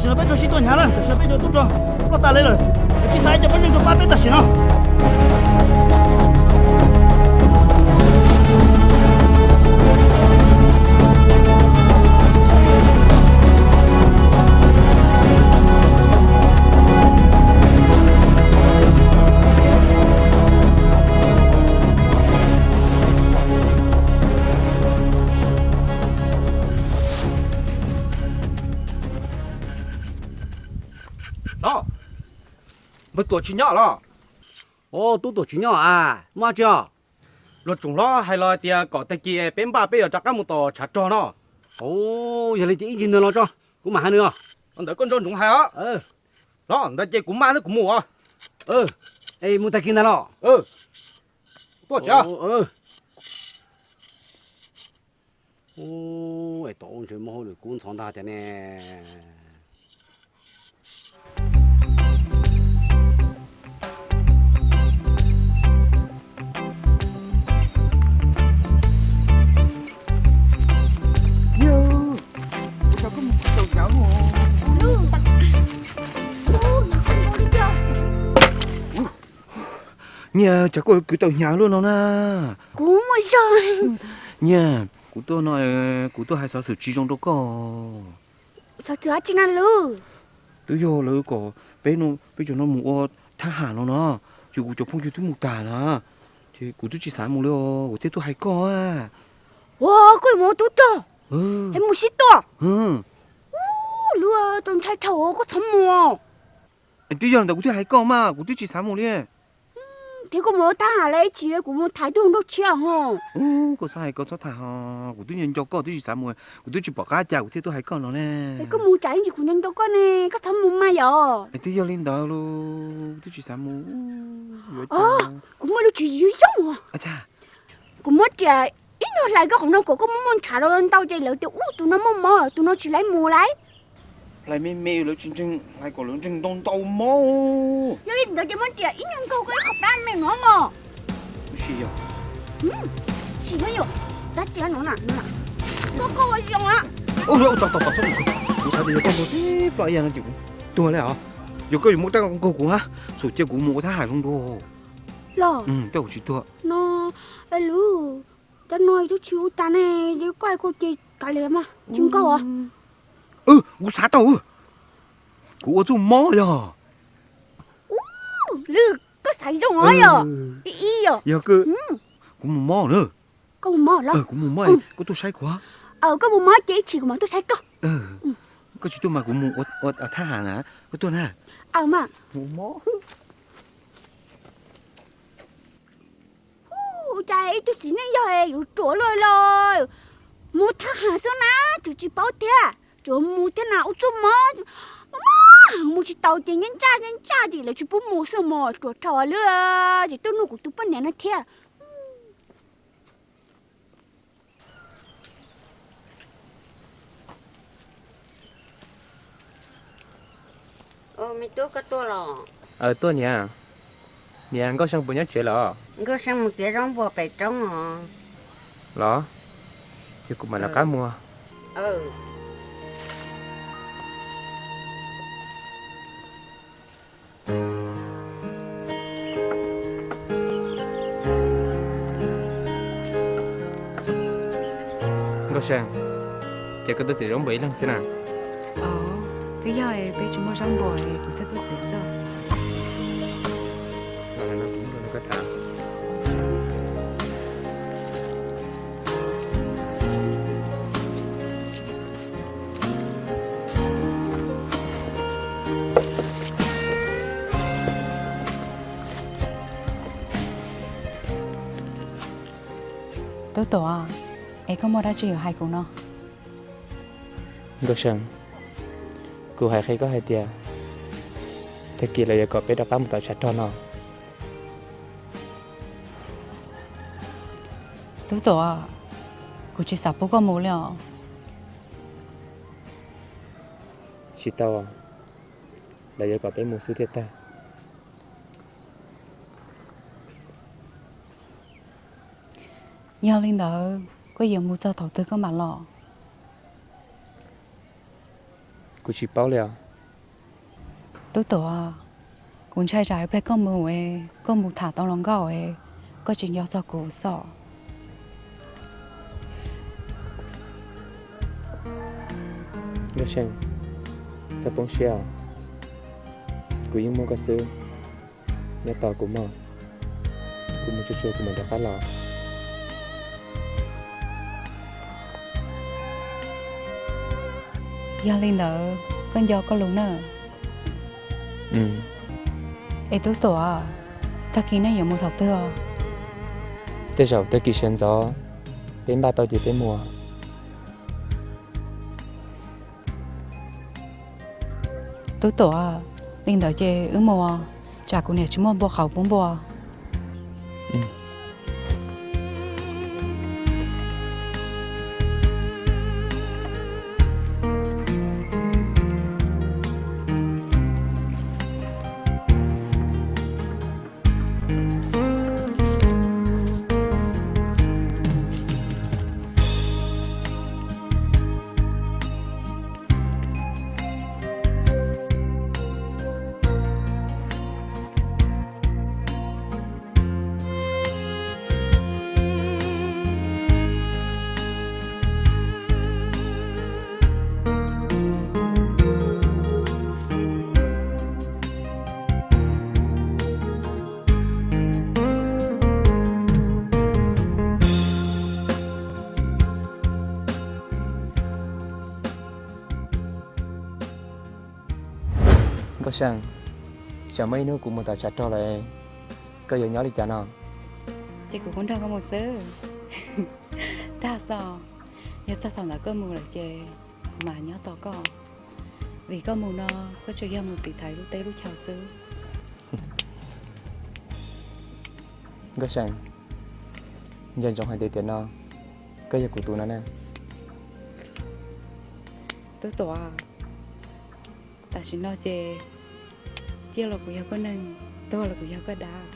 Peb rau sib tua hnyav lawm, tam sim no peb cov tub rog ploj tas li lawm, tsis xav cov poj ntxoog tuaj pab peb tam sim no. Los, npawg Tuam tsis nyob los? Tub Tuam tsis nyob a, muaj dab tsi os? Luag tsoom hlob hais los tias kom tag kis peb npaj peb yuav rov qab mus tom tshav rog no. Yog li ces ib ntsis ntawd los tso, kuv mam hais nws os. Ntawd koj nco ntsoov hais os. Los ntawd ces kuv maj thiab kuv mus os. Mus tag kis ntag los? Tuaj tsev. Ua, es tau ua ntshe muaj hauj lwm kub ntxhov ntag tiag ne. Nyias, cas koj kwv tau hnyav luaj no na? Kuv muaj zog. Nyias, kuv tuaj no, kuv tuaj hais xov xwm tsis zoo rau koj. Xov xwm dab tsi na lawm? Twb yog lawv kom peb no, peb cov no mus ua thab ham no no, ces kuv cov phooj ywg twb mus tag na, ces kuv twb tsis xav mus li os, kuv thiaj tuaj hais koj. Ua, koj yuav mus ua tub rog es mus sib tua? Lub tau ntshai dhau, koj txhob mus. Twb yog li ntawd kuv thiaj hais koj mas, kuv twb tsis xav mus li. Thiab koj mus ua thab ham los ib chim kuv mus tham ib tug nraug tshiab ho. Koj txhob hais, koj txhob tham ho, kuv twb nco nco koj, twb tsis xav mus, kuv twb tsis pom qab cas kuv thiaj tuaj hais koj no ne. Es koj mus tsam ib ntsis kuv nco nco koj ne, koj txhob mus mas yom. Twb yog li ntawd los twb tsis xav mus. Kuv muaj lub tswv yim zoo. Kuv muab riam ib nyuag hlais koj qhov no kom koj muaj muaj ntshav los ntau ces lawv tias ub tus no muaj mob, tus no tsis laiv mus laiv. Hlais me me lawv tsis ntseeg, hlais kom lawv ntseeg ntau ntau mob. Yog li ntawd ces muab riam ib nyuag nkaug koj ib qho plab me no mog. Sim yog, sim no yog, tab riam no na, koj koj ua zoo a. Kuv xav tias yog koj nkaug tib plho ib yam no ces kuv tuag li os. Yog koj yuav muab rab nkaug kuv na, xum cia kuv mus ua thab ham zoo dua. Los, koj kuv tsis tuag no, lub rab no twb tsis ua tas ne, koj hais koj ces kav liam mas tsis nkaug os. Kuv xav tau, kuv ua txuj mob yog. Lwm, koj xav zoo yog, ib yog, yog kuv mus mob na. Koj mus mob los? Kuv mus mob, koj tuaj saib kuv. Koj mus mob ces ib chim kuv mam tuaj saib koj. Koj tsis tuaj mas kuv mus ua thab ham na, koj tuaj na. Mus mob. Ua cas ib tug txiv neej yog yuav ruam luaj los, mus thab ham xwb na, tseem tsis paub thiab, tsuas mus thiab na ua txuj mob, mob mus tsis tau ces nyob ntsaj nyob ntsaj ces lawv tsis pub mus xwb mos, ruam dhau lawm, ces tuaj nug kuv tus poj niam no thiab. Me tub, koj tuaj los? Tuaj niam. Niam, Nkauj See puas nyob tsev los? Nkauj See mus txiav zaub npuas pem roob os. Los? Ces kuv mam lawv qab mus. Nkauj See, ces koj tuaj txiav zaub npuas ib leeg xwb na? Twb yog peb tsis muaj zaub npuas es kuv thiaj tuaj txiav xwb. Tub Tuam, es koj muaj dab tsi yuav hais kuv no? Nkauj See, kuv hais qhia koj hais tias tag kis lawv yuav kom peb rov qab mus tom tshav rog no. Tub Tuam, kuv tsis xav pub koj mus li os. Tsis tau, lawv yuav kom peb mus xwb thiaj tag. Yog li ntawd koj yuav mus txog thaum twg koj mam los? Kuv tsis paub li os. Tub Tuam, kuv ntshai tsam ib pliag koj mus es koj mus tham tau hluas nkauj es koj tsis nco txog kuv xwb. Nkauj Seej, txhob poob siab, kuv yeej muaj koj xwb. Nyob tos kuv mog, kuv mus tsuag tsuag kuv mam rov qab los. Yog li ntawd koj nco koj lus na. Es Tub Tuam, tag kis nej yuav mus thaum twg? Tej zaum tag kis sawv ntxov peb npaj tau ces peb mus. Tub Tuam, li ntawd ces wb mus, tsam kuv niam tsis muaj npua qhauv pub npua. Nkauj Seej, tsam muaj ib hnub kuv mus tom tshav rog lawm, koj yuav nyob li cas no? Ces kuv kuj nrog koj mus xwb. Dag xwb, yog txog thaum ntawd koj mus lawm ces kuv mam nyob tos koj. Vim koj mus no, koj tsuas yog mus tiv thaiv lub teb lub chaw xwb. Nkauj Seej, nco ntsoov hais tias tiam no koj yog kuv tus no na. Tub Tuam, tam sim no ces ciaj los kuv yog koj neeg, tuag los kuv yog koj dab.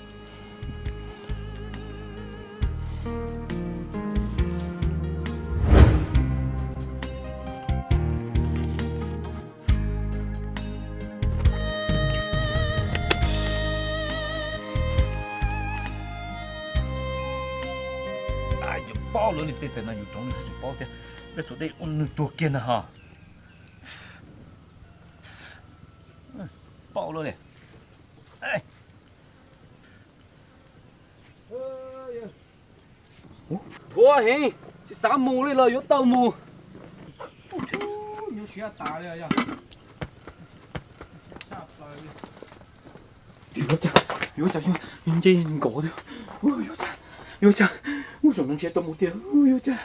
Yus paub lawv li tej tais no yus rov tsis paub thiab, peb txhua dej ua nws tuag kiag na ho. Paub lawv li. Thuav heev, tsis xav mus li los yuav tau mus. Yuav siab tas li. Yuav cas, yuav cas, nce nkaus thiab. Yuav cas, yuav cas, ub, zaum no nrhiav tau mus tiag, yuav cas.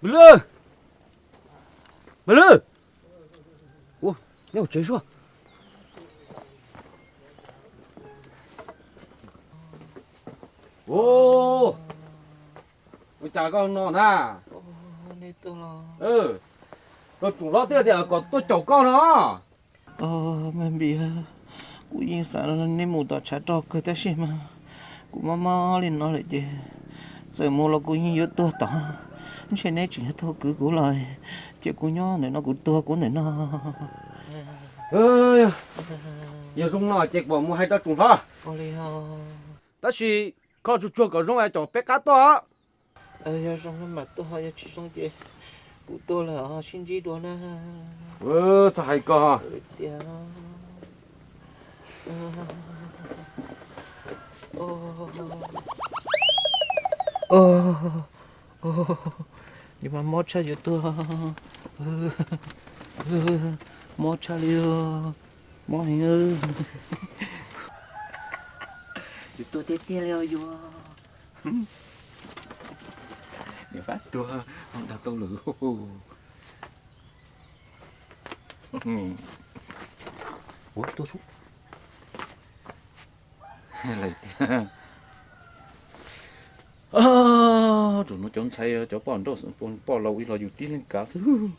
Maiv Lwj, Maiv Lwj, nyob tsev suab. Ua cas koj no na? Koj tsoom hlob twb tias kom tuaj caum koj no. Maiv Npias, kuv yeej xav neb mus tom tshav rog kawg tab sis mas kuv mob mob li no lawm ces txawm mus los kuv yeej yuav tuag tod. Ntshe neb tseem yog tuaj kwv kuv los ces kuv nyob ntawm no kuv tuag kuv ntawm no. Yog zoo no ces kuv mus hais rau tsoom hlob. Tab sis koj tsuag tsuag kom zoo es caum peb qab tuaj. Yog zoo mam tuaj, yog tsis zoo ces kuv tuag lawm sib ntsib dua na. Txhob hais koj. Yus mas mob tshaj yuav tuag, mob tshaj li, mob heev. Yus tuag tiag tiag li os yus. Niam fab tuag, dag tau lawm. Ua tuag sub. Lawm tiag. Thaum no cov ntxhais cov poj nrauj poj laus ib los yus tib leeg kav xwb.